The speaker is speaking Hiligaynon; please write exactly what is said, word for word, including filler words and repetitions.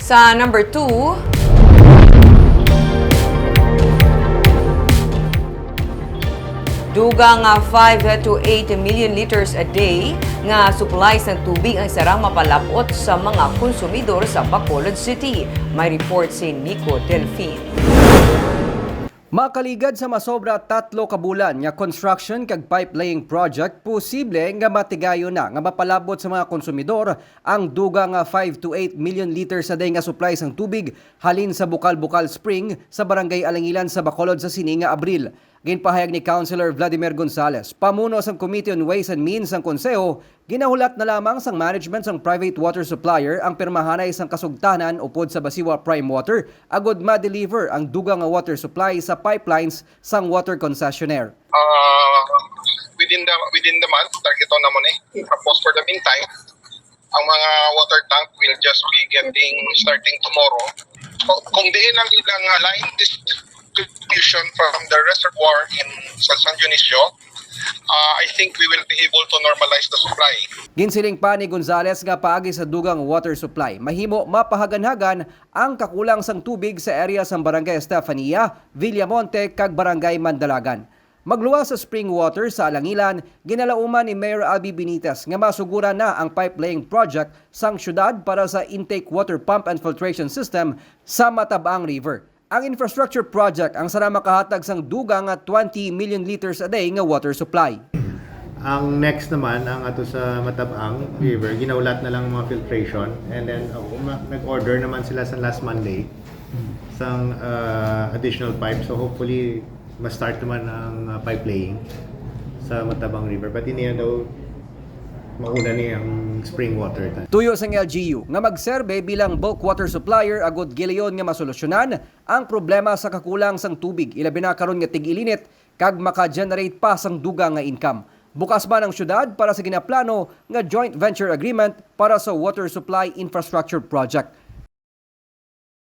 Sa number two, dugang nga five to eight million liters a day nga supply sang tubig ang sarang mapalab-ot sa mga konsumidor sa Bacolod City. May report si Nico Delfin. Makaligad sa masobra tatlo ka bulan nga construction kag pipe laying project, posible nga matigayon na nga mapalab-ot sa mga konsumidor ang dugang nga five to eight million liters a day nga supply sang tubig halin sa Bukal-Bukal Spring sa Barangay Alangilan sa Bacolod sa sini nga Abril. Ginpahayag ni Councilor Vladimir Gonzales, pamuno sang Committee on Ways and Means sang Konseho, ginahulat na lamang sang management sang private water supplier ang pirmahanay sang kasugtanan upod sa Basiwa Prime Water agud ma-deliver ang dugang nga water supply sa pipelines sang water concessionaire. Uh, within the within the month, targeton na mo ni. Tapos for the meantime, ang mga water tank will just be getting starting tomorrow. Kung diin ang ilang line distribution from the reservoir in sa San Dionisio, uh, I think we will be able to normalize the supply. Ginsiling pa ni Gonzales nga paagi sa dugang water supply, mahimo mapahaganhagan ang kakulang sang tubig sa area sang Barangay Estefania, Villamonte, kag Barangay Mandalagan. Magluwas sa spring water sa Alangilan, ginalauman ni Mayor Albee Benitez nga masuguran na ang pipe laying project sang syudad para sa intake water pump and filtration system sa Matabang River. Ang infrastructure project ang sarang makahatag sang dugang nga twenty million liters a day nga water supply. Ang next naman, ang ato sa Matabang River, ginahulat na lang mga filtration, and then uh, uma- nag-order naman sila sa last Monday sang uh, additional pipe. So hopefully, ma-start naman ang uh, pipe laying sa Matabang River. But hindi na daw mauna ni ang spring water. Tuyo sang L G U nga magserbe bilang bulk water supplier agud gilayon nga masolusyonan ang problema sa kakulang sang tubig, ilabi na karon nga tig-ilinit kag maka-generate pa sang dugang nga income. Bukas man ang syudad para sa ginaplano nga joint venture agreement para sa water supply infrastructure project.